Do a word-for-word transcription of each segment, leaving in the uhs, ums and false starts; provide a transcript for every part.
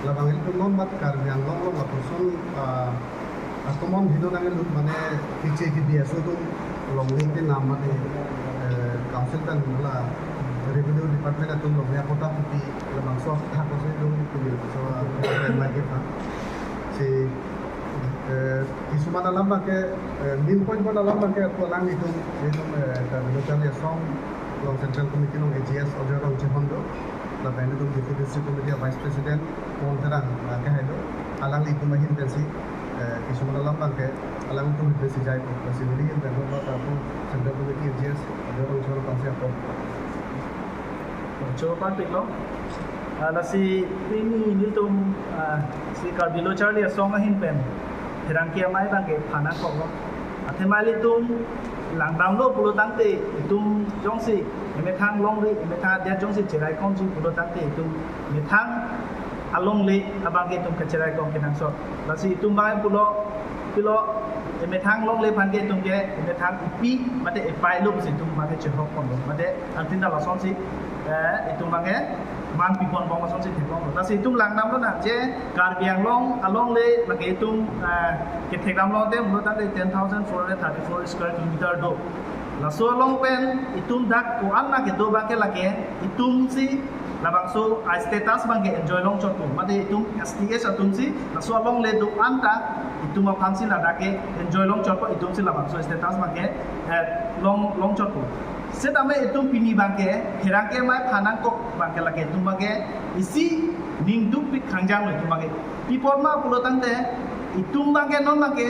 Labang ilitum non mat Karbi Anglong along lapuson, ah, atomon hino nangkelut mane K J K B S O atum longle ke nam mane, eh, council pen la revenue department atum longle apota puti labangso thak ko se dong ilitum so, ah, mai ke pa. Si, eh, kisuman alam abangke, eh, main point point alam abangke alanglitum, ilitum, eh, Karbi Lo Charli Asong along Central Committee along A G S Ajoy Rongchehon do. Lapen ilitum Deputy District Committee a Vice President Paul Terang, ah, kehai do. Alanglitum ahin pensi, eh, kisuman alam abangke alanglitum ahin pensi jai po. Pensi neli ahin pen lo ta pu Central Committee A G S Ajoy Rongchehon pensi apo. Cho pan pik lo. Ah, lasi pini nelitum, ah, si Karbi Lo Charli Asong ahin pen pherangke amei abangke phan nangkok lo. Athema ilitum langdamlo pulo tangte itum jongsi emethang longri, emethang adet jongsi cherai komji pulo tangte itum methang alongle abangke itum kacherai kom kenangsot. Lasi itum abang pulo, pilo emethang longle aphan ke itum ke emethang epi mate epai lo pusi itum abangke chehok ponlo. Mate antin ta lasonsi, eh, itum abangke man pipon bom lasonsi theklong. Lasi itum langdamlo nang je Karbi Anglong alongle lake itum, eh, kethekdamlo te pulo tangte ten thousand four hundred thirty-four square kilometer do. Laso along pen itum dak ko-an na kedo abangke lake itum si labangso a-status abangke enjoy longchotpo. Mate itum S T S atum si laso alongle do-an ta itum aphan si ladak ke enjoy longchotpo, itum si labangso status abangke, eh, long, longchotpo. Setame itum pini abangke pherangke amei phan nangkok abangke lake itum abangke isi ning dukpik khangjang lo itum abangke. Pi apot ma pulo tangte itum abangke non abangke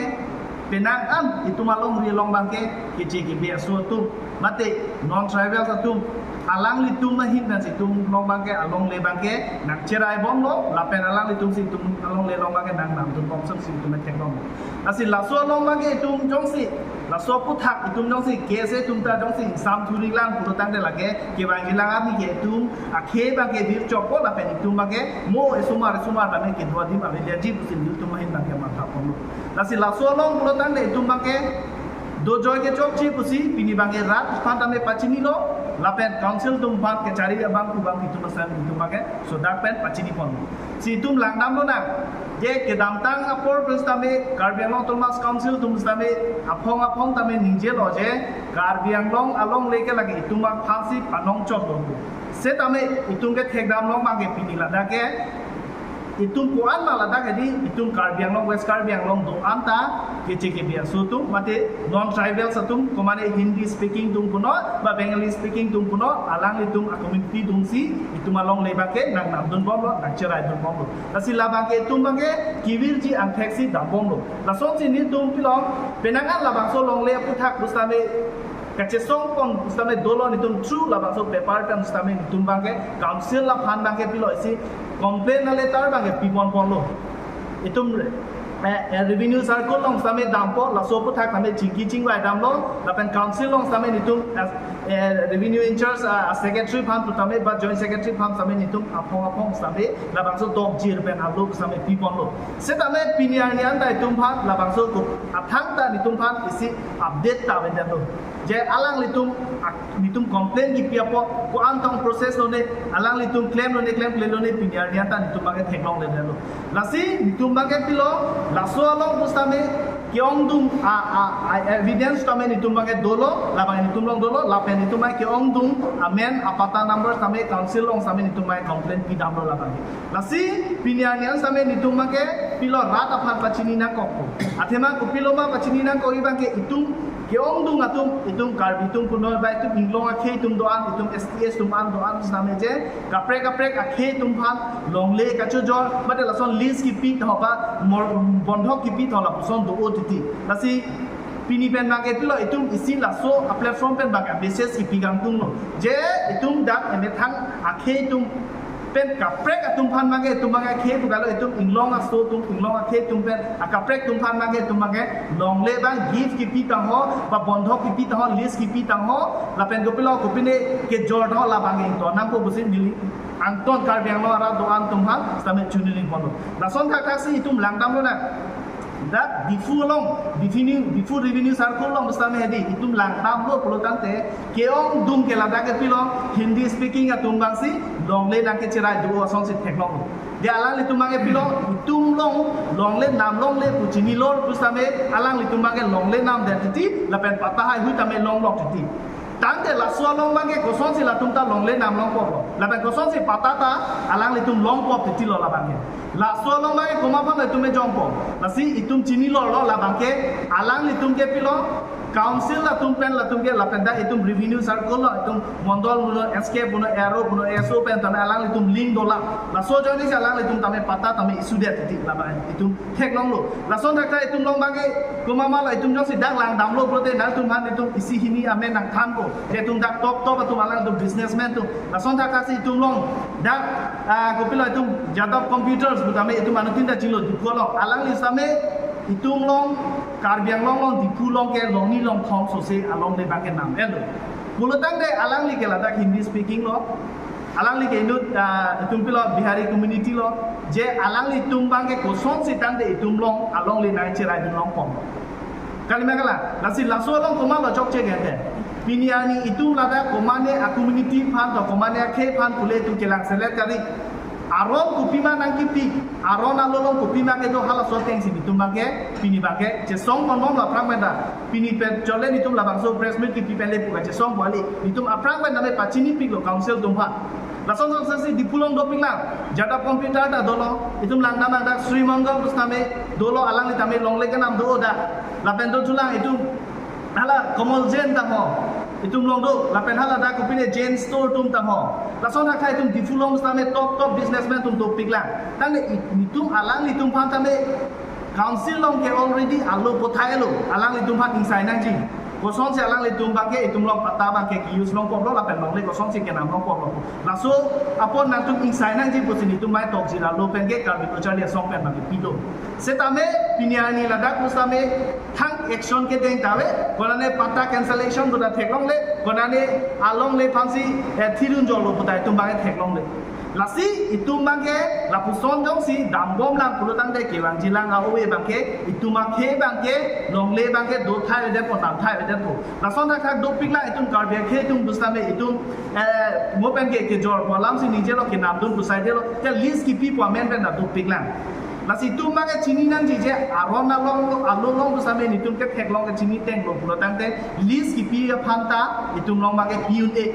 penang an itum alongri along abangke K J K B S O atum mate non-tribals atum alanglitum ahin pensi itum along abangke alongle abangke nangcherai bomlo lapen alanglitum si itum alongle along abangke nangnamdun bom si itum theklonglo. Lasi laso along abangke itum jongsi laso aphuthak itum jongsi K S A atum ta jongsi ingsam thuri lang pulo tangte lake kevangji lang arni ke itum akhei abangke virchokpo lapen itum abangke mo esomar esomar tame kedo adim aveji pusi nelitum ahin abangke matha ponlo. Lasi laso along pulo tangte itum abangke dojoi kechokche pusi pini abangke rat aphan tame pachinilo lapen council atum aphan kechari abang kubang itum asam itum abangke sodak pen pachini ponlo. Si itum langdamlo nang je kedamtang apor pusitame Karbi Anglong Autonomous Council atum pusitame aphong aphong tame ningjelo je Karbi Anglong alongle ke lake itum aphan si panongchotlo. Setame itum kethekdam along abangke pini ladak ke itum ko-an ma ladak ke di itum Karbi Anglong, West Karbi Anglong do-an ta K J K B S O atum mate non-tribals atum, komane Hindi speaking atum punon ba Bengali speaking atum punon, alanglitum a-community atum si itum alongle abangke nangnamdun bomlo, nangcheraidun bomlo. Lasi labangke itum abangke kevirji angthek si dam bomlo. Lasonsi nelitum pilo penang an labangso longle aphuthak pusitame kachesong pon pusitame dolo, nelitum through labangso paper pen pusitame nelitum abangke council aphan abangke pilo isi complaint a-letter abangke pipon ponlo. Itum, eh, eh, revenue circle along tame dampo, laso aphuthak tame chingki chingvai damlo, lapen council along tame nelitum, eh, eh, revenue in charge, ah, secretary aphan tame ba joint secretary aphan tame nelitum aphong aphong tame labangso dokjir pen alo tame piponlo. Setame pini arni an ta itum aphan labangso ko athang ta nelitum aphan isi update ta avedetlo. Je alanglitum, ah, nelitum complain kipi apot ko-an tong process lone, alanglitum claim lone, claim klemlone, pini arni an ta nelitum abangke theklongledetlo. Lasi nelitum abangke pilo, laso along pusitame ke-ongdung a, a, a evidence tame nelitum abangke dolo, labang nelitum along dolo, lapen nelitum abangke ke-ongdung amen, apatta number tame council along tame nelitum abangke complaint pidamlo labang. Lasi pini arni an tame nelitum abangke pilo rat aphan pachini nangkokpo. Athema kopilo ma pachini nangkok abangke itum ke-ongdung atum, itum Karbi atum punon ba itum inglong akhei atum do-an, itum S T S atum an do-an tame je kaprek kaprek akhei atum aphan longle kachojor mate lason lease kipi tho ba mor bondhok kipi tho lapuson do-o titi. Lasi pini pen abangke pilo itum isi laso a-platform pen abangke message kipi kangtunglo. Je itum dak emethang akhei atum pen kaprek atum aphan abangke itum abangke akhei pu kalo itum inglong aso atum, inglong akhei atum pen akaprek atum aphan abangke itum abangke longle abang gift kipi tangho ba bondhok kipi tangho, lease kipi tangho, lapen kopilo kopine kejor tangho labang ington nangpo pusi neli angton Karbi Anglong arat do-an atum aphan tame chunili ponlo. Lason thakthak si itum langdamlo nang. Dak Diphu along, Diphu, Diphu Revenue Circle along pusitame hedi, itum langdamlo pulo tangte, ke-ongdung ke ladak ke pilo, Hindi speaking atum abangsi longle nangkecherai do asonsi theklonglo. Dia alanglitum abangke pilo, itum along longle nam longle pu chinilo pusitame, alanglitum abangke longle nam det titi, lapen patta haihui tame longlok titi. Tangte laso along abangke kosonsi latum ta longle nam longpoklo. Lapen kosonsi patta ta alanglitum longpok titilo labangke. Laso along abangke komat aphan itum ejongpo. Lasi itum chinilo lo labangke, alanglitum ke pilo, council atum pen latum ke lapen dak itum revenue circle lo, itum mondol puno, S K puno, A R O puno, A S O pen tame alanglitum link dolang. Laso ajoinesi alanglitum tame patta tame issue det titi labang itum theklonglo. Lason thakthak itum along abangke komat ma lo, itum jongsi dak langdamlo pulote nangtum aphan itum isi hini amen nangthanpo. Je itum dak top top atum, alanglitum businessman atum. Lason thakthaksi itum along dak, ah, kopilo itum Jadap Computers pu tame itum anuttin ta chilo Diphu along. Alangli same itum along Karbi Anglong along Diphu along ke longni longthom sose alongle abangke nam-etlo. Pulo tangte alangli ke ladak Hindi speaking lo. Alangli ke inut, ah, itum pilo Bihari community lo. Je alanglitum abangke kosonsi tangte itum along alongle nangcheraidun longpon. Kalima kala, lasi laso along komat lo chokche gente. Pini arni itum ladak komatne a-community aphan to komatne akhei aphan pule itum kelang selet kali. Aron kopima nangkipi, aron along along kopima kedo halaso atengsi itum abangke, pini abangke chesong ponbomlo aphrang pen ta. Pini pen chole itum labangso press meet kipi pen le pu kachesong po kali. Itum aphrang pen tame pachinipiklo council atum aphan. Lason lason si Diphu along dopiklang. Jadap Computer ta dolo. Itum langdam dak Sri Mangal pusitame dolo, alangli tame longle kenam do dak. Lapen dothulang itum hala Kamal Jain tang ho. Itum along do. Lapen hala dak kopine Jain Store atum tang ho. Lason thakthaksi itum Diphu along pusitame top top businessman atum dopiklang. Tangte i-, itum alanglitum aphan tame council along ke already alo pothai lo, alanglitum aphan ingsai nangji. Kosonsi alanglitum abangke itum along patta abangke ke-use longpoklo lapen longle kosonsi kenam longpoklo. Laso apot nangtum ingsai nangji pusi itum mai tokjir alo pen ke Karbi Lo Charli Asong pen abangke pilo. Setame pini arni ladak pusitame thang action kedeng ta ave, konane patta cancellation do ta theklongle, konane alongle aphansi, eh, thirun jolo puta itum abangke theklongle. Lasi itum abangke lapuson jongsi dambomlang pulo tangte kevangjilang a-ove abangke, itum akhei abangke longle abangke dothai avedet po, namthai avedet po. Lason thakthaksi dopiklang itum Karbi akhei atum pusitame itum, eh, mo pen ke kejor po alamsi ningje lo, kenamdun pusai detlo, te list kipi po amen pen ta dopiklang. Lasi itum abangke chini nangji je aron along alo along pusitame itum ke theklong ke chini tenglo pulo tangte list kipi aphan ta itum along abangke pi un-e.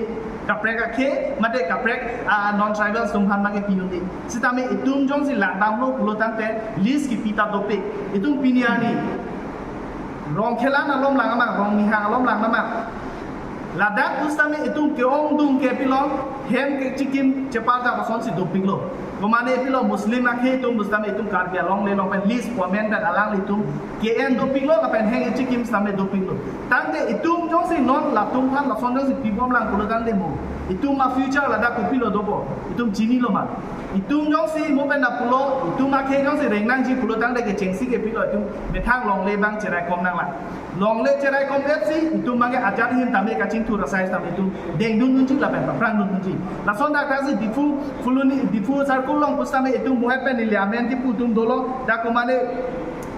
Kaprek akhei mate kaprek, ah, non tribal atum aphan abangke pi un-e. Setame itum jongsi langdamlo pulo tangte list kipi ta dopik. Itum pini arni Rongkhelan along lang amang, Rongnihang along lang amang. Ladak pusitame itum ke-ongdung ke pilo, hem kechikim chepal ta kosonsi dopiklo. Komane pilo Muslim akhei atum pusitame itum Karbi alongle along pen list po amen pen alanglitum ke-en dopiklo lapen hem kechikim sitame dopiklo. Tangte itum jongsi non latum aphan lason jongsi pibomlang pulo tangte mo, itum a-future ladak kopilo dopo, itum chinilo ma? Itum jongsi mo pen ta pulo, itum akhei jongsi reng nangji pulo tangte kechengsi ke pilo, itum methang longle abang cheraikom nanglang. Longle cheraikom-etsi itum abangke ajat ahin tame kachingthur asai tame itum dengdun unji lapen paphrangdun unji. Lason thakthaksi Diphu Phuloni, Diphu Circle along pusitame itum Mohet pen ili amen kipu atum dolo, dak komane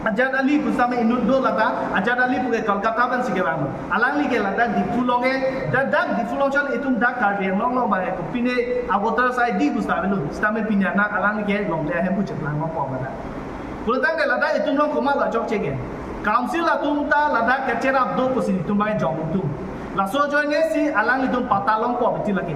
Ajat Ali pusitame inut do lata, Ajat Ali puke Kolkata pensi kevanglo. Alangli ke ladak Diphu along ke, dak, dak Diphu along chot itum dak Karbi Anglong along abangke kopine a-voters I D pusitame lo, sitame pini arni alangli ke longle ahem pu cheplang longpo ladak. Pulo tangte ladak itum along komat lo chokche ke. Council atum ta ladak kecherap do pusi itum abangke jong itum. Laso ajoinesi alanglitum patta longpo biti lake.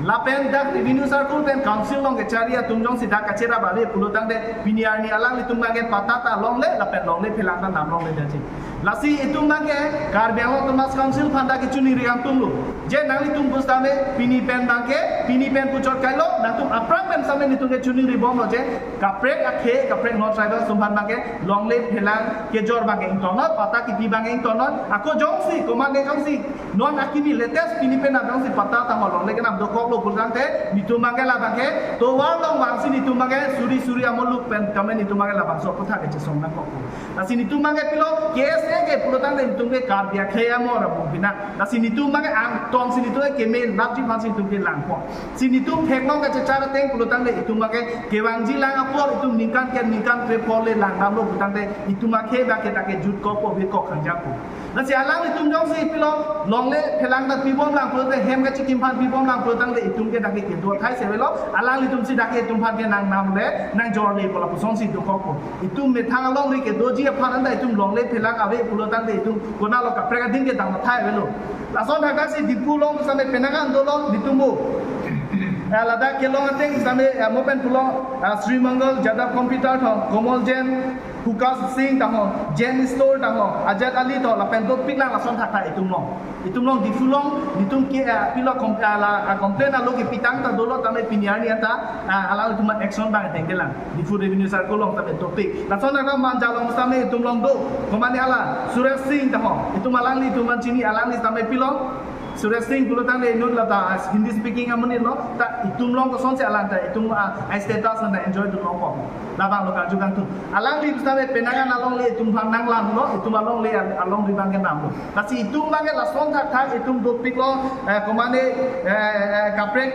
Lapen dak Revenue Circle pen Council along kechari atum jongsi dak kacherap ave pulo tangte pini arni alanglitum abangke patta ta longle lapen longle phelang ta nam longle detji. Lasi itum abangke Karbi Anglong Autonomous Council aphan dak kechoningri kangtung lo. Je nanglitum pusitame pini pen abangke, pini pen puchot kailo, nangtum aphrang pen sitame nelitum ke choningribomlo je, kaprek akhei, kaprek non tribal atum aphan abangke longle phelang kejor abangke ingtonnon, patta kipi abangke ingtonnon, ako jongsi, komane jongsi, non akimi latest pini pen abangsi patta tangho longle kenam dokoklo pulo tangte, nelitum abangke la abangke, tovar along vangsi nelitum abangke, suri suri amuluk pen tame nelitum abangke labangso aphuthak kechesong nangkokpo. Lasi nelitum abangke pilo, K S ke pulotangte itum ke Karbi akhei amo ra bung pina. Lasi netum abang ke angtong si netum ke keme lapji aphan si netum ke langpo. Si netum theklong kachechar ateng pulotangte itum abang ke kevangji lang apor itum ningkan ke ningkan krepho le langdamlo pulotangte itum akhei abang ke ta kejut kokpo, bikok hangjangpo. Lasi alanglitum jongsi pilo longle phelang ta pibom lang pulotangte, hem kachikim aphan pibom lang pulotangte itum ke ta ke kedo athai si avelo, alanglitum si ta ke itum aphan ke nangdam le nangjor le pu lapuson si dokokpo. Itum methang alongri kedoji aphan anta itum longle phelang ave pulotangte itum konatlo kaprek adin ke dam athai avelo. Lason thakthak si Diphu along same penang an dolo netum bo. Eh, ladak kelong ateng same, eh, mo pen pulo, eh, Sri Mangal, Jadab Computer tho, Komal Jain, Hukas Singh ta ho, Jain Store ta ho, Ajat Ali tho, lapen dopik lang lason thakthak itum along. Itum along Diphu along, netum ke, eh, pilo kom-, eh, la, eh, complain alo kepitang ta dolo tame pini arni anta, eh, alanglitum action abang ateng kelang. Diphu Revenue Circle along tame dopik. Lason thakthak Manja along same itum along do. Komane hala, Suresh Singh ta ho. Itum alanglitum an chini alangli tame pilo. Suresh Singh pulotangte inut lata Hindi speaking amonit lo. Ta itum along kosonsi alang ta itum, ah, status nang enjoy dun longpo. Labang lo karju kangtun. Alangli same penang an alongle itum aphan nanglamlo, itum alongle al-, alongri abang ke namlo. Lasi itum abang ke lason thakthak itum dopiklo, eh, komane, eh, eh, kaprek,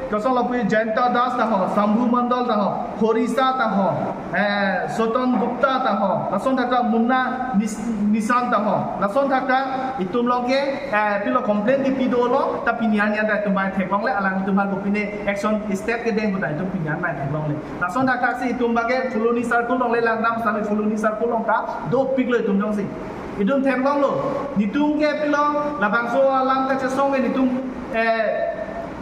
koson lapu Jayanta Das ta ho, Shambhu Mandal ta ho, Horisa ta ho, eh, Soton Gupta ta ho, lason thakthak Munna Nis-, Nisan ta ho, lason thakthak itum along ke, eh, pilo complain kipi dolo, ta pini arni anta itum abang theklongle, alanglitum aphan kopine action step kedeng pu ta itum pini arni abang theklongle. Lason thakthak si itum abang ke Phuloni Circle alongle langdam same Phuloni Circle along ta dopiklo itum jongsi. Itum theklonglo. Netum ke pilo labangso alam kachesong ke netum, eh,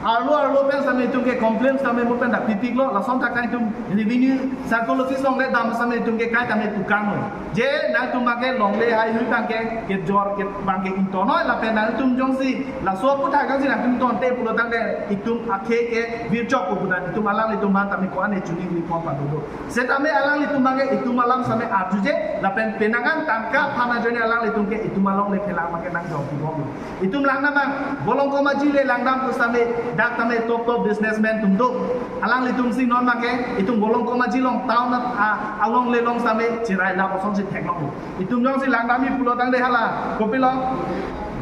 arlo arlo pen same netum ke complain same mo pen ta pipiklo. Lason thakthak itum Revenue Circle Office alongle dam same netum ke kai tame tukanglo. Je nangtum abang ke longle haihui abang ke kejor ke abang ke ingtonnoi lapen nangtum jongsi laso aphuthak jongsi nangtum ingtonte pulotangte itum akhei ke virchokpo pu ta itum alanglitum aphan tame ko-an e chuning ripon padodo. Setame alanglitum abang ke itum alam same arjuje, lapen penang an tangka aphan ajoine alanglitum ke itum alongle phelang abang ke nangjor pibomlo. Itum langdam abang, Volongkom Aji le langdam pu same, dak tame top top businessman atum do. Alanglitum si non abang ke, itum Volongkom Aji along town a, a, alongle along same, chirai la kosonsi theklonglo. Itum jongsi langdamji pulotangte hala, kopilo,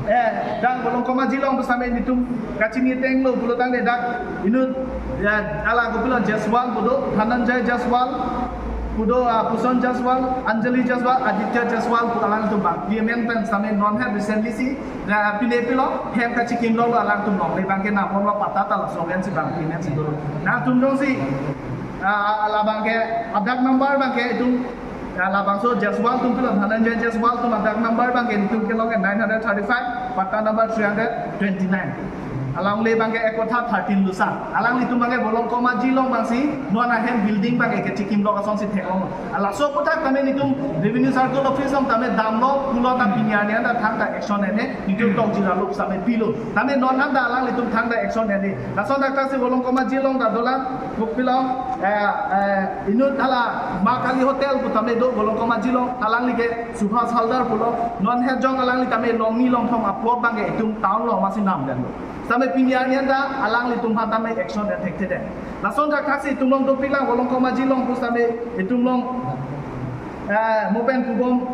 eh, dak Volongkom Aji along pu same netum kachini atenglo pulotangte dak inut, ya, hala kopilo Jaiswal pu do, Dhananjay Jaiswal pu do, ah, Puson Jaiswal, Anjali Jaiswal, Aditya Jaiswal pu alanglitum abang. P M N pen same non het recently si, ya, pine pilo, hem kachikim longlo alangtum alongle abang ke namlo patta ta laso pen si abang P M N si dolo. Nangtum jongsi, ah, ah, labang ke, adak number abang ke itum, ya, labangso Jaiswal atum pilo, Dhananjay Jaiswal atum adak number abang ke itum kelong ke nine hundred thirty-five, patta number three hundred twenty-nine. Alongle abang ke Ekotha thirteen Lusar. Alanglitum abang ke Volongkom Aji along abang si, non ahem building abang ke kechikimlo asonsi theklong. Laso aphuthak tame netum Revenue Circle Office along tame damlo pulo ta pini arni anta thangta action en-e, netum tokjir alup same pilo. Tame non anta alanglitum thangta action en-e. Lason thakthak si Volongkom Aji along ta dolang, kopilo, eh, eh, inut hala Ma Kali Hotel pu tame do Volongkom Aji along, alangli ke Subhas Haldar pulo, non het jong alangli tame longni longthom a-plot abang ke itum town along masi namdetlo. Tame pini arni anta alanglitum aphan tame action en-e thekthe det. Lason thakthak si itum along dopiklang Volongkom Aji along pu same itum along, eh, mo pen pubom,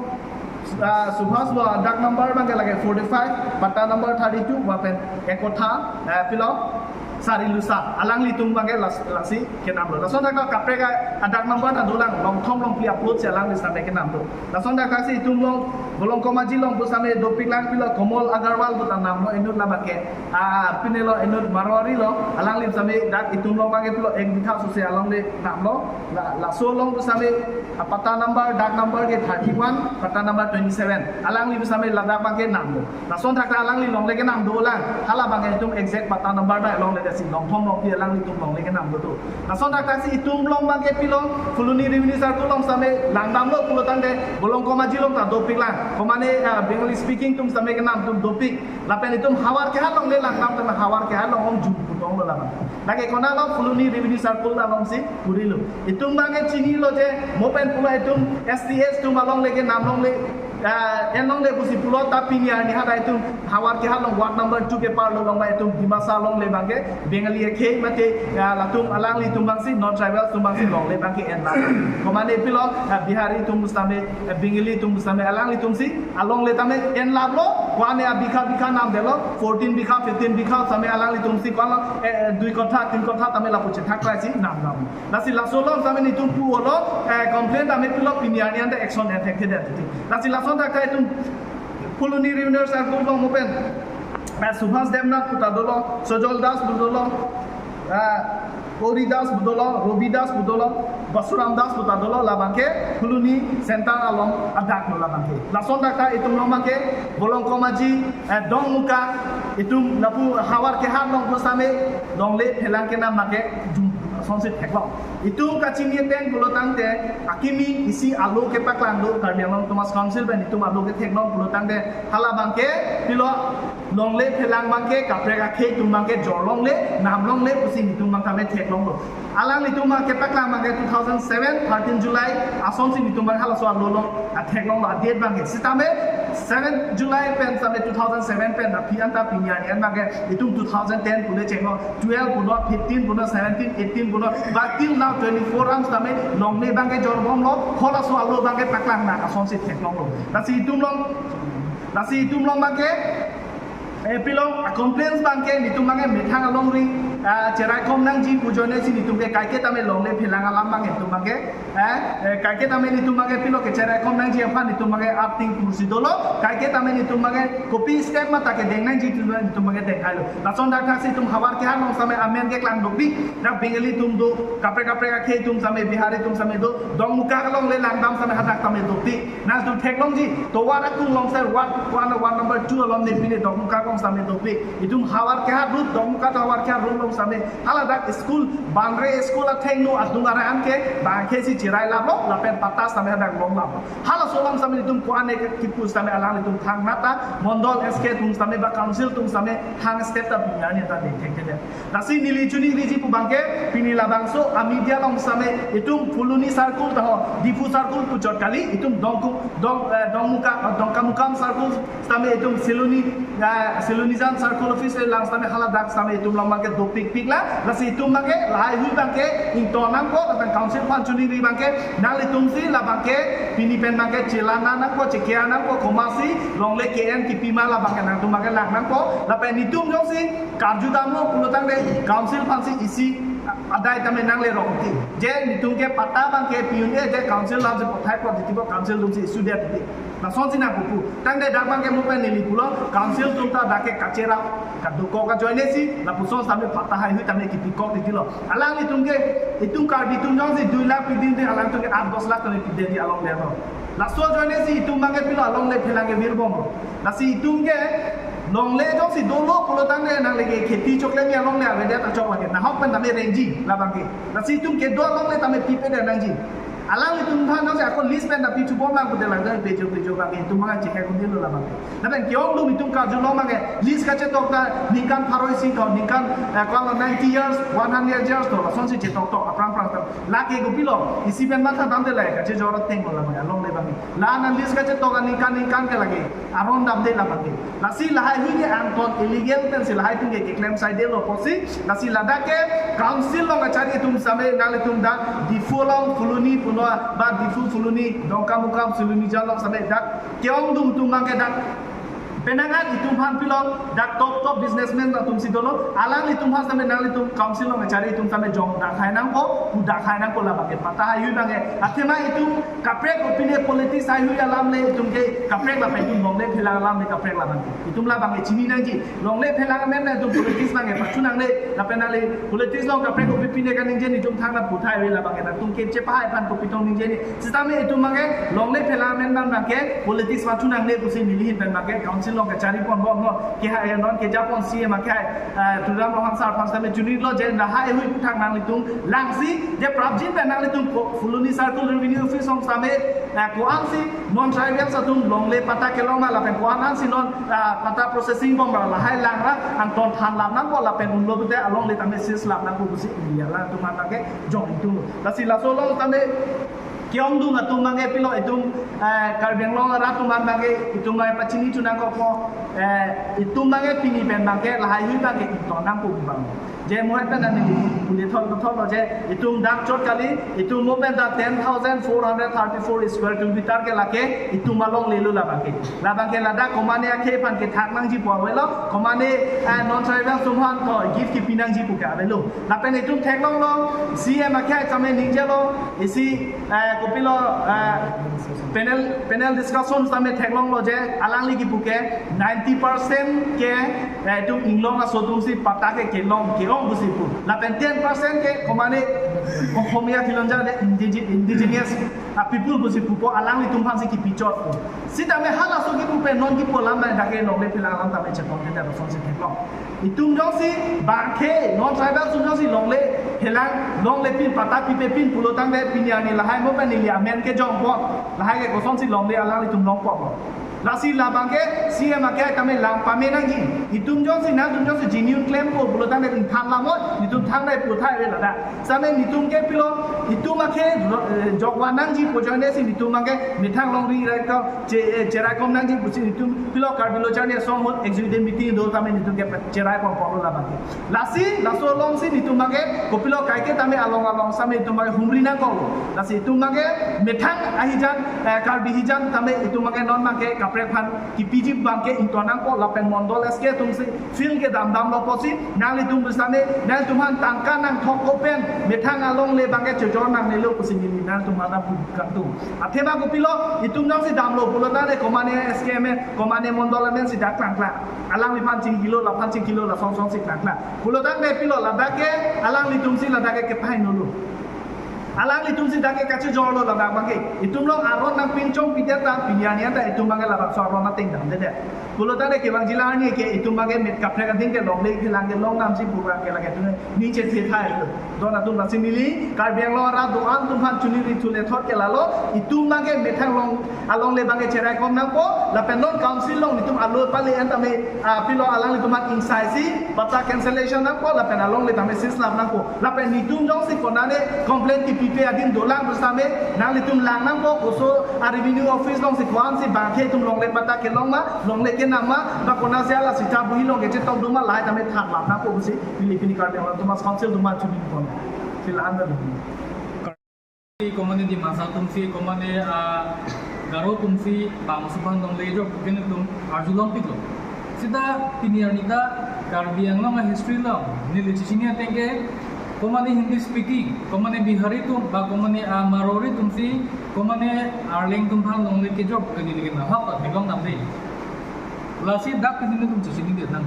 ah, Subhas lo, dak number abang ke lake forty-five, patta number thirty-two, mo pen Ekotha, eh, pilo, Sari Lusar, alanglitum abang ke las-, lasi kenamlo. Lason thakthak kaprek adak number ta dolang, longthom longphli a-plot si alangli same kenam do. Lason thakthak si itum along, Volongkom Aji along pu same dopiklang pilo Komal Agarwal pu ta namlo inut labang ke. Ah, pine lo inut Marwari lo, alangli same dak itum along abang ke pilo ek bitha sose alongle namlo. La, laso along pu same, ah, patta number, dak number ke thirty-one, patta number twenty-seven. Alangli pu same ladak abang ke namlo. Lason thakthak alangli longle kenam dolang. Hala abang ke itum exact patta number ta longle det si longthom longphli alanglitum longle kenam do do. Lason thakthak si itum along abang ke pilo, Phuloni Revenue Circle along same langdamlo pulotangte, Volongkom Aji along ta dopiklang. Komane, ah, Bengali speaking atum same kenam atum dopik. Lapen itum havar kehat alongle langdam tame havar kehat along ong jum putonglo labang. Lake konatlo Phuloni Revenue Circle along si purilo. Itum abang ke chinilo je, mo pen pulo itum S T S atum alongle kenam longle Ah, en longle pusi pulo ta pini arni hadak itum Howraghat along ward number two keparlo along abang itum Dimasa alongle abangke Bengali akhei mate, ah, latum alanglitum abangsi non-tribal atum abangsi longle abangke enlap. Komane pilo, ah, Bihari atum pu setame, ah, Bengali atum pu setame alanglitumsi alongle tame enlaplo, ko-an abikha bikha namdetlo, fourteen bikha, fifteen bikha setame alanglitumsi ko-an, eh, dui kotha, tin kotha tame lapu chethak krai si namdam. Lasi laso along setame netum pulo, eh, complain tame pilo pini arni anta action effective. Lasi lason dak itum Phuloni Revenue Circle along mo pen, eh, Subhas Demnath pu ta dolo, Sojol Das pu dolo, eh, Ori Das pu dolo, Robi Das pu dolo, Basuram Das pu ta dolo, labangke Phuloni Center along adaklo labangke. Lason dak itum along abangke Bolong Komaji, eh, Dongmuka, itum lapu Howraghat along pu setame longle phelang kenam abangke jum sonsi theklong. Itum kachini ateng pulo tangte akimi isi alo kepaklang do Karbi Anglong Autonomous Council pen itum alo ketheklong pulo tangte hala abangke pilo longle phelang abangke kaprek akhei atum abangke jor longle, nam longle pusi itum abang tame theklonglo. Alanglitum abang kepaklang abangke two thousand seven, thirteen July asonsi itum abang halaso alo along atheklonglo, a-date abangke. Setame seven July pen setame two thousand seven pen aphi anta pini arni an abangke itum two thousand ten pule chenglo, twelve pulo, fifteen pulo, seventeen, eighteen pulo, but till now twenty-four an setame longle abangke jorbomlo, halaso alo abangke paklang nang asonsi theklonglo. Lasi itum along, lasi itum along abangke, eh, pilo, ah, complaints abangke netum abangke methang alongri, ah, cheraikom nangji pu ajoinesi netum ke kaike tame longle phelang alam abang netum abangke, eh, eh, kaike tame netum abangke pilo kecheraikom nangji aphan netum abangke ating kursi dolo, kaike tame netum abangke kopi step ma ta kedeng nangji netum abangke denghailo. Lason dak thaksi itum Howraghat along setame amen keklang dopik, dak Bengali atum do, kaprek kaprek akhei atum setame, Bihari atum setame do, Dongmuka alongle langdam setame hadak tame dopik. Nangtum theklongji, tovar akung along setame ward, ward, ward number two along ne pine Dongmuka along setame dopik. Itum Howraghat road, Dongmuka to Howraghat road along setame haladak school, Banre school athengno adung aran ke bangke si cherai laplo, lapen patta setame hadak longlaplo. Halaso alam setame itum ko-an kipu setame alanglitum thangnat ta, mondol S K atum setame ba council atum setame thang step ta pini arni ta dengthek thekthe. Lasi neli chini riji pu abangke pini labangso a-media along setame itum Phuloni circle ta ho, Diphu circle puchot kali, itum Dongku, Dong, eh, Dongmuka, eh, Dongkamukam circle setame itum Siloni, eh, Silonijan circle office le lang setame haladak setame itum along abangke dopikpiklo. Lasi itum abangke lahaihui abangke ington nangpo, lapen council aphan chini ri abangke nanglitumsi labangke pini pen abangke chelana nangpo, chekia nangpo, komatsi longle ke-en kipi ma labangke nangtum abangke lang nangpo. Lapen itum jongsi karju damlo pulo tangte council aphansi isi adai tame nanglerok ti. Je netum ke patta abangke pi un-e, je council alamsi pathai apot titi bo council atumsi issue det ti. Lasonsi nangpupu. Tangte dak abangke mo pen neli pulo council atum ta dak ke kacherap, kadokok ajoinesi lapuson tame patta haihui tame kipikok titilo. Alanglitum ke, itum Karbi atum jongsi dui lakh pidin te alangtum ke aat dos lakh tame pidin di along le no. Laso ajoinesi itum abangke pilo alongle phelang ke virbomlo. Lasi itum ke longle jongsi dolo pulo tangte nangle ke kheti chokle mi alongle avedet achok lake. Nahok pen tame rengji labangke. Lasi itum kedo alongle tame pipedet nangji. Alanglitum aphan jongsi ako lease pen ta pithubom lang pute lang jong pejo pejo abangke itum abang chekhe kundilo labangke. Lapen ke-ongdung itum karjulong abangke lease kachetok ta ningkan pharo isi to, ningkan, eh, ko-an lo ninety years, one hundred years to, lasonsi chetoktok aphrang phrang tam. Lake kopilo, isi pen matha damde lake, kachejor ateng lo labangke, alongle abangke. La nang lease kachetok aningkan ningkan ke lake aron damde labangke. Lasi lahaihui ke angton illegal pensi lahai atum ke keklem saidelo pusi. Lasi ladak ke council along kachari atum setame nanglitum dak Diphu along Phuloni puno ba Diphu Phuloni Dongkamukam Silonijan along setame dak ke-ongdung atum abangke dak penang an itum aphan pilo dak top top businessman atumsi dolo, alanglitum aphan setame nanglitum council along kachari atum setame jong dakhai nangpo, pu dakhai nangpo labangke patta haihui abangke. Athema itum kaprek opine politics haihui alam le itum ke kaprek lapen itum longle phelang alam le kaprek labangke. Itum labangke chini nangji. Longle phelang amen na itum politics abangke pachu nangne. Lapen nangle politics along kaprek opi pine kaningje ne itum thangna puthai ave labangke nangtum ke chepahai aphan kopi tong ningje ne. Setame itum abangke longle phelang amen abangke politics pachu nangne pusi neli ahin pen abangke council along kachari ponbomlo. Kehai non keja pon C M akehai, eh, Tuliram Ronghang sir aphan setame chunilo je lahaihui puthak nanglitum langsi je prapjin pen nanglitum ko Phuloni Circle Revenue Office along setame, eh, ko-ansi non-tribal atum longle patta kelong ma lapen ko-an ansi non, eh, patta processing bom ma lahai lang ra angton thanlap nangpo lapen unlo pute alongle tame seize lap nangpo pusi neli alangtum aphan abangke jong ingtung. Lasi laso along tame Ke-ongdung atum abangke pilo itum, eh, Karbi Anglong arat atum abangke itum abangke pachini chunang kok mo, eh, itum abangke pini pen abangke lahaihui abangke ington nangpo abang. Je mo pen nani pule thol thol lo je itum dak chot kali, itum mo pen ta ten thousand four hundred thirty-four square kilometer ke lake itum alongle lo labangke. Labangke ladak komatne akhei aphan kethak nangjipo avelo, komatne, eh, non tribal atum aphan to gift kipi nangjipo ke avelo. Lapen itum theklonglo, C M akhei tame ningjelo, isi, eh, kopilo, eh, panel, panel discussion tame theklonglo je alangli kipu ke ninety percent ke, eh, itum inglong aso atumsi patta ke kelong ke-ong pusi pu. Lapen ten percent ke komatne Ohomia kilonja de indige-, indigenous, ah, people pusi pupo, alanglitum aphansi kipichotpo. Sitame halaso kipu pen non kipu alam nai dak ke longle phelang alam tame chetong ke dak asonsi theklong. Itum jongsi bangke non tribal atum jongsi longle phelang, longle pin patta pipe pin pulo tangte pini arni lahai mo pen neli amen kejongpo, lahai ke kosonsi longle alanglitum longpo. Lasi labangke C M akhei tame lang pame nangji. Itum jongsi nangtum jongsi genuine klempo pulo tangte ingthan lamot, itum thangnai puthai ave ladak. Sitame nitum ke pilo, itum akhei ro-, eh, jokvan nangjipo ajoine si nitum abangke methang longri raikom, che-, eh, cheraikom nangji pusi nitum pilo Karbi Lo Charli Asong ahut executive meeting do tame nitum ke cheraikom polo labangke. Lasi, laso alongsi nitum abangke, kopilo kaike tame along along sitame itum abangke humri nangkoklo. Lasi itum abangke methang ahijan, eh, Karbi hijan tame itum abangke non abangke kaprek aphan kipiji abangke ington nangpo lapen mondol S K atumsi field kedam damlo pusi, nanglitum pusitame, nangtum aphan tangka nangthok open, methang alongle abangke chojor nangnelo pusi neli nangtum aphan pu kangtung. Athema kopilo, itum jongsi damlo pulo tangte komatne S K M, komatne mondol amen si dak klangklang. Alangliphan chingkilo, laphan chingkilo, lasong songsi klangklang. Pulo tangte pilo ladak ke, alanglitumsi ladak ke kepahingno lo. Alanglitumsi dak ke kachejorlo ladak abangke. Itum along aron nangpinchong pidet ta pini arni ta itum abangke labangso aron ateng damdedet. Pulo tangte kevangji la arni ke itum abangke met kaprek ading ke longle phelang ke long namsi pura ke lake itum ning chethe thai lo. Don atum lasi neli Karbi Anglong arat do-an atum aphan chuniri thule thot ke lalo, itum abangke methang long alongle abangke cheraikom nangpo, lapen non council along nitum alo pale an tame, ah, pilo alanglitum aphan ingsaisi patta cancellation nangpo, lapen alongle tame sislap nangpo. Lapen nitum jongsi konane complaint kipipe adim dolang pusitame, nanglitum lang nangpo, koso a revenue office alongsi ko-ansi bangke itum longle patta kelong ma, longle kenam ma, ba konatsi ala sita buhi along kechetong do ma, lahai tame thanlap nangpo pusi, pini pini Karbi Anglong Autonomous Council atum aphan chuningpon. Sila anda dulu. Komatne Dimasa atumsi, komatne, ah, Garo atumsi, bang suban dong lejo, kene atum arjulongpiklo. Sita pini arni ta Karbi Anglong a history along, neli chechini ateng ke, komatne Hindi speaking, komatne Bihari atum, ba komatne, ah, Marwari atumsi, komatne Arleng atum aphan longle kejok, kene lagi nahok ta theklong damde. Lasi dak ke nelitum chechinidetnang.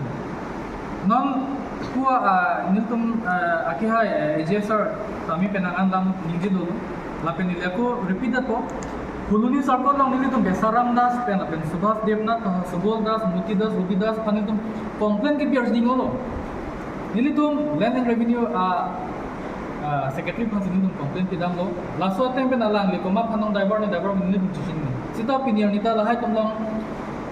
Non pu, ah, nelitum, ah, akehai, eh, A J sir, tame penang an dam ningje dolo. Lapen neli ako repeat dapo. Phuloni circle along nelitum Besaram Das pen, lapen Subhas Debnath, ah, Subol Das, Moti Das, Robi Das aphan nelitum complaint kepi arjuding dolo. Nelitum Land and Revenue, ah, ah, secretary aphansi nelitum complaint pidamlo. Laso ateng pen alangli komat aphan nang divert ne divert nelitum chechini. Sita pini arni ta lahai atum along,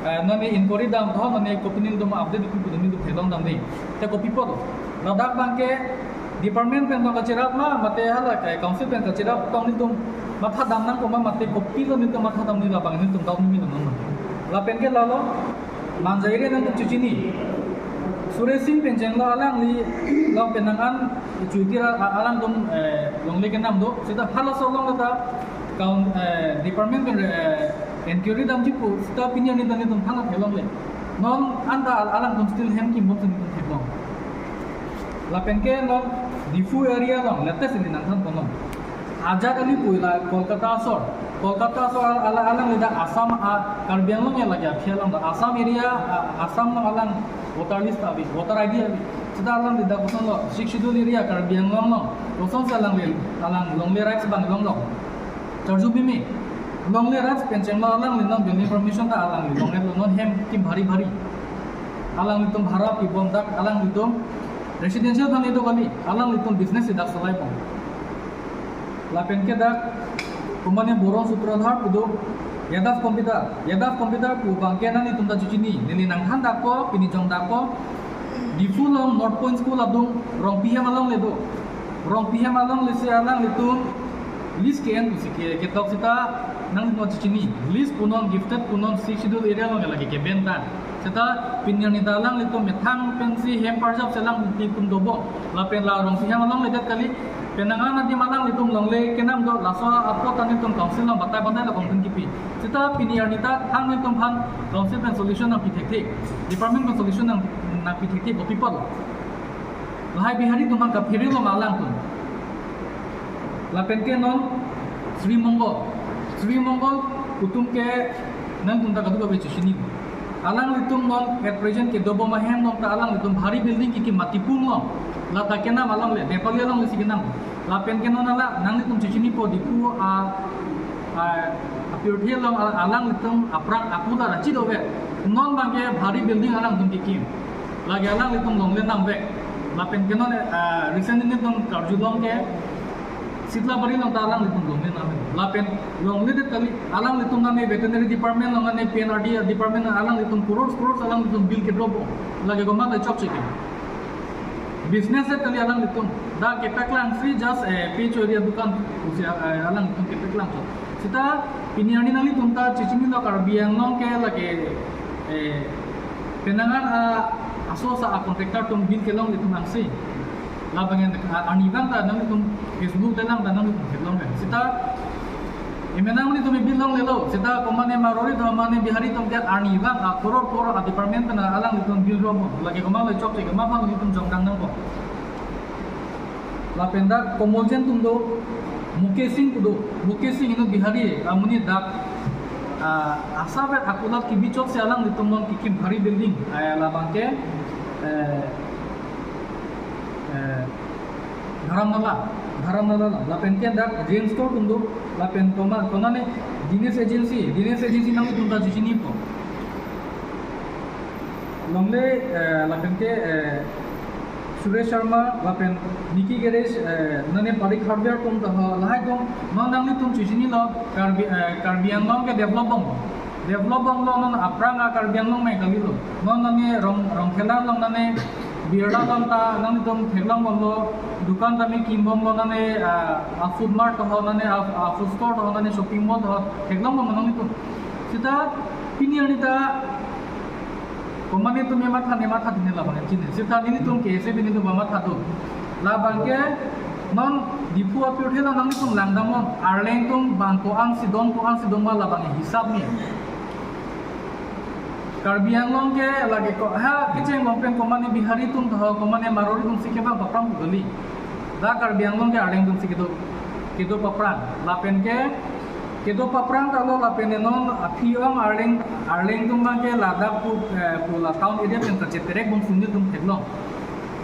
eh, nani inquiry dam tho, nani kopi nelitum update pu pu nelitum theklong damde. Te kopi apot ladak abangke department pen tong kacherap ma, mate hala kai council pen kacherap tong nelitum matha dam nangkok ma, mate kopilo nelitum matha dam, neli labang nelitum dam nelitum nang. Lapen ke lalo, Manjari nangtum chechini. Suresh Singh pen chenglo, alangli along penang an chuti ra-, a-, alangtum, eh, longle kenam do. Sita halaso along ta kaun, eh, department pen, eh, inquiry damji pu, sita pini arni ta nelitum thang theklongle. Non anta al-, alangtum still hem kimbom si nelitum theklong. Lapen ke non Diphu area along latest neli nangthan ponlong. Ajat Ali pu la Kolkata asor. Kolkata asor al-, al-, alangli dak Assam, ah, Karbi Anglong ya lagi aphi along dak Assam area, ah, Assam along alang voter list abi, voter I D abi. Sita alangli dak kosonlo, Sixth Schedule area Karbi Anglong along. Kosonsi alangli, alang longle rights abang longlong. Charju bimi. Longle rights pen chenglo alangli non building permission ta alangli longle lo, non hem kim bhari bhari. Alanglitum bhara pibom dak, alanglitum residential aphan do kali, alanglitum business si dak solai bom. Lapen ke dak, komatne Boron Sutradhar pu do, Yadav Computer, Yadav Computer pu abangke nanglitum ta chechini, neli nangthan dakpo, pini jong dakpo, Diphu along North Point School adung, Rongpihem alongle do. Rongpihem alongle si alanglitum List ke-en pusi ke ketok seta nangli mo chechini. List punon, gifted punon, Sixth Schedule area along lake ke-ban ta. Seta pini arni ta alanglitum methang pensi hem parjap si alanglitum dobom. Lapen la Rongphi hem along ledet kali. Penang an adim alanglitum longle kenam do, laso apot ta nelitum council along batai batai la kongtin kipi. Seta pini arni ta thang nelitum aphan council pen solution nangpi thekthe. Department pen solution nang, nangpi thekthe, kopi apot. Lahai Bihari atum aphan kaphere lo ma alangtum. Lapen ke non Sri Mongol. Sri Mongol atum ke nangtum ta kadokave chechini. Alanglitum non at present kedobom ahem along ta alanglitum bhari building kekim Matipur along. Lata kenam along le, Nepali along le si kenam. Lapen ke non ala nanglitum chechinipo Diphu a, a, apirthe along al-, alanglitum aphrang apula rachi dove. Non abang ke bhari building alanglitum kekim. Lake alanglitum longle namvek. Lapen ke non, ah, recently nelitum karjulong ke Sitlabari along ta alanglitum longle namvek. Lapen longledet kali alanglitum nane veterinary department along nane P N R D department alanglitum crores crores alanglitum bill kedraw bom. Lake komat le chokche ke. Business le kali alanglitum. Dak kepaklang si just, eh, pe chori adukan pusi, eh, alanglitum kepaklang chot. Seta pini arni nanglitum ta chechinilo Karbi Anglong ke lake, eh, penang an a, aso-sa a contractor atum bill kelongle atum angse. Labang en, a, arni abang ta nanglitum Facebook te lang ta nanglitum kelongle. Seta emenang nelitum bill longlelo. Seta komane Marwari atum, mane Bihari atum ke arni abang a crore crore a department pen alanglitum bill rom. Lake komat le chokche, komat aphan nelitum jongdang nangpo. Lapen dak Komoljen atum do, Mukesh Singh pu do, Mukesh Singh inut Bihari, amonit dak, ah, asap et akulat kebi chot si alanglitum non kekim bhari building, eh, labang ke, eh, eh, Dharamnala, Dharamnala la, lapen ke dak Jane Store atum do, lapen koma, konane Dinesh Agency, Dinesh Agency nanglitum ta chechinipo. Longle, eh, lapen ke, eh, Suresh Sharma, lapen Nicky Garage, eh, nane Parikh Hardware atum ta ho, lahai atum, non nanglitum chechinilo, Karbi, eh, Karbi Anglong ke develop bom. Develop bomlo non aphrang a Karbi Anglong me kalilo. Non nane Rong, Rongkhelan along nane Birla along ta nanglitum theklong bomlo, dukan ta me kim bomlo nane, ah, a food mart ho nane, a, a food store ho nane shopping mall ho theklong bomlo nanglitum. Seta pini arni ta komane atum ematha ne matha dine labang chini. Seta nelitum ke ese bini atum matha do. Labang ke non Diphu apirthe along nanglitum langdamnon. Arleng atum bang ko-an si dong, ko-an si dong ma labang hisap ni. Karbi Anglong ke lake ko, ha, kecheng bom pen komane Bihari atum tho, komane Marwari atum si kebang paphrang pu kali. Dak Karbi Anglong ke Arleng atum si kedo, kedo paphrang. Lapen ke kedo paphrang ta lo lapen non aphi ong Arleng, Arleng atum abang ke ladak pu, eh, pu la town area pen kacheterek bom si nelitum theklong.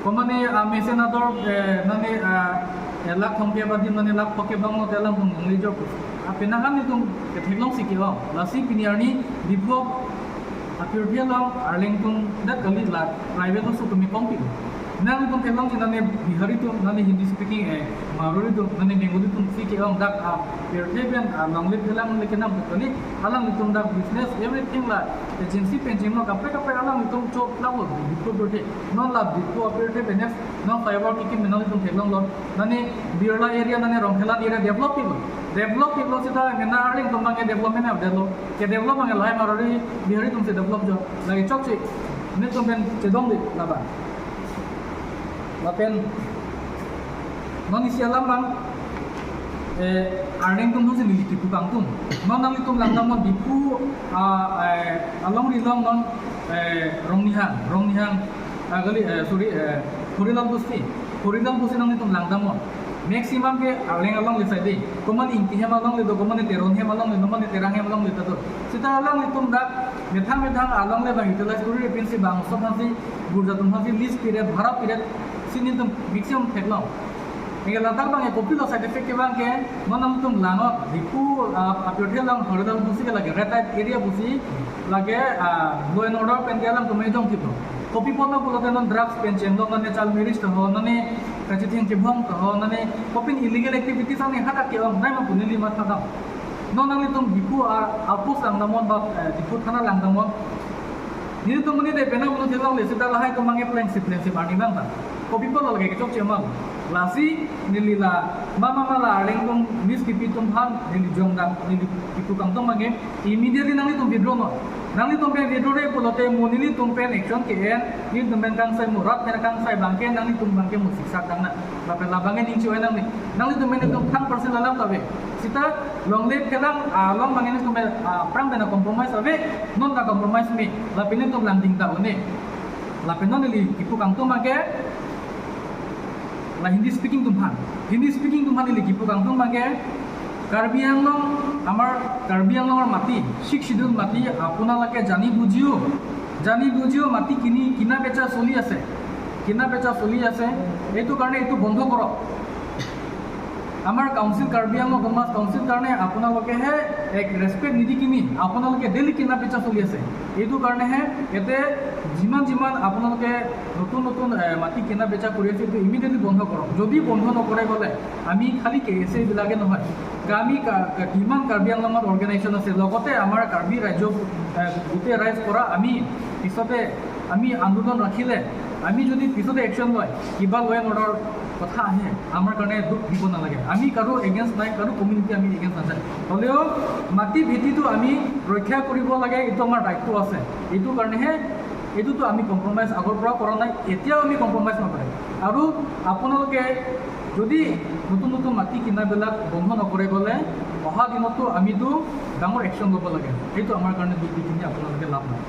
Komane, ah, mesen ador, eh, nane, ah, eh, lakh thomkep adim nane lakh phokep abang lo te alanglitum longle jok. Ah, penang an nelitum ketheklong si ke-ong. Lasi pini arni Diphu apirthe along Arleng atum dak kali la private hospital atum me kongpi. Nanglitum theklong si nane Bihari atum, nane Hindi speaking, eh, Marwari atum, nane Bengali atum si ke-ong dak, ah, apirthe pen, ah, longle phelang le kenam kali, alanglitum dak business, everything la agency pen chenglo kaprek kaprek alanglitum chot lang lo, Diphu apirthe. Non la Diphu apirthe pen non flyover kekim nanglitum theklonglo. Nane Birla area, nane Rongkhelan area develop pilo. Develop pilo seta mena Arleng atum abang ke development avelo. Kedevelop abang lahai Marwari, Bihari atum si develop jo. Lake chokche. Nelitum pen chedongde labang. Lapen non isi alam abang, eh, Arleng atum si neli kipu kangtung. Non nanglitum langdamnon Diphu, ah, eh, alongri along non, eh, Rongnihang, Rongnihang, ah, kali, eh, sorry, eh, Khorilal Bosti. Khorilal Bosti nanglitum langdamnon. Maximum ke Arleng along le side. Komane Ingti hem along le do, komane Teron hem along le do, komane Terang hem along le do. Seta alanglitum dak methang methang along le abang utilize kori pinsi bangso aphansi, gurja atum aphansi lease piret, bhara piret, si nelitum maximum theklong. Anke ladak abang kopilo side effect ke abang ke, non nanglitum langnon, Diphu, ah, apirthe along Khorilal Bosti ke lake red light area pusi, lake, ah, law and order pen ke alanglitum ejong thiplo. Kopi apotlo pulote non drugs pen chenglong, nane child marriage tho, nane kachitheng chebhong tho, nane kopin illegal activities ani hadak ke-ong, nai ma pu neli matha dam. Non nanglitum Diphu a, a post langdamnon ba, eh, Diphu thana langdamnon. Nelitum monit de penang pulo theklongle seta lahai atum abang ke plengsi plengsi arni abang ta. Kopi apotlo lake kechokche ma. Lasi neli la mama mala arleng tum mis kipi atum aphan neli jongdam, neli kipu kangtung abangke immediately nanglitum withdraw non. Nanglitum pen withdraw-re pulote mo nelitum pen action ke-en, nelitum pen kangsai mo, rat pen kangsai abangke nanglitum abangke mo siksak dang na. Lapen labangke ning choi nangne. Nanglitum pen itum thang percent alam ta ave. Seta longle phelang along abangke nelitum pen, ah, aphrang pen compromise ave, non ta compromise me. Lapen nelitum langding ta un-e. Lapen non neli kipu kangtung abangke la Hindi speaking atum aphan, Hindi speaking atum aphan neli kipu kangtung abangke, Karbi আংলং, আমাৰ কাৰ্বি আংলঙৰ মাটি, six schedule মাটি আপোনালোকে জানি বুজিও, জানি বুজিও মাটি কিনি, কিনা বেচা চলি আছে, কিনা বেচা চলি আছে। এইটো কাৰণে এইটো বন্ধ কৰক। আমাৰ কাউন্সিল, কাৰ্বি আংলং অট'নমাছ কাউন্সিল কাৰণে আপোনালোকেহে এক ৰেচপেক্ট নিদি কিনি আপোনালোকে ডেইলি কিনা বেচা চলি আছে। এইটো কাৰণেহে ইয়াতে যিমান যিমান আপোনালোকে নতুন নতুন, এ, মাটি কিনা বেচা কৰি আছে, এইটো ইমিডিয়েটলি বন্ধ কৰক। যদি বন্ধ নকৰে গ'লে আমি খালি কে এছ এ বিলাকে নহয়, আমি কা-, কা-, কিমান কাৰ্বি আংলঙত অৰ্গেনাইজেশ্যন আছে, লগতে আমাৰ কাৰ্বি ৰাইজক, এ, গোটেই ৰাইজ পৰা আমি পিছতে আমি আন্দোলন ৰাখিলে, আমি যদি পিছতে একশ্যন লয়, কিবা ল' এণ্ড অৰ্ডাৰ কথা আহে, আমাৰ কাৰণে দুখ দিব নালাগে। আমি কাৰো এগেইনষ্ট নাই, কাৰো কমিউনিটি আমি এগেইনষ্ট নাযায়। হ'লেও মাটি ভেটিটো আমি ৰক্ষা কৰিব লাগে, এইটো আমাৰ দায়িত্ব আছে। এইটো কাৰণেহে এইটোতো আমি কম্প্ৰমাইজ আগৰ পৰা কৰা নাই, এতিয়াও আমি কম্প্ৰমাইজ নকৰে। আৰু আপোনালোকে যদি নতুন নতুন মাটি কিনাবিলাক বন্ধ নকৰে গ'লে অহা দিনতো আমিতো ডাঙৰ একশ্যন ল'ব লাগে। সেইটো আমাৰ কাৰণে দুখ দি কিনি আপোনালোকে লাভ নাই।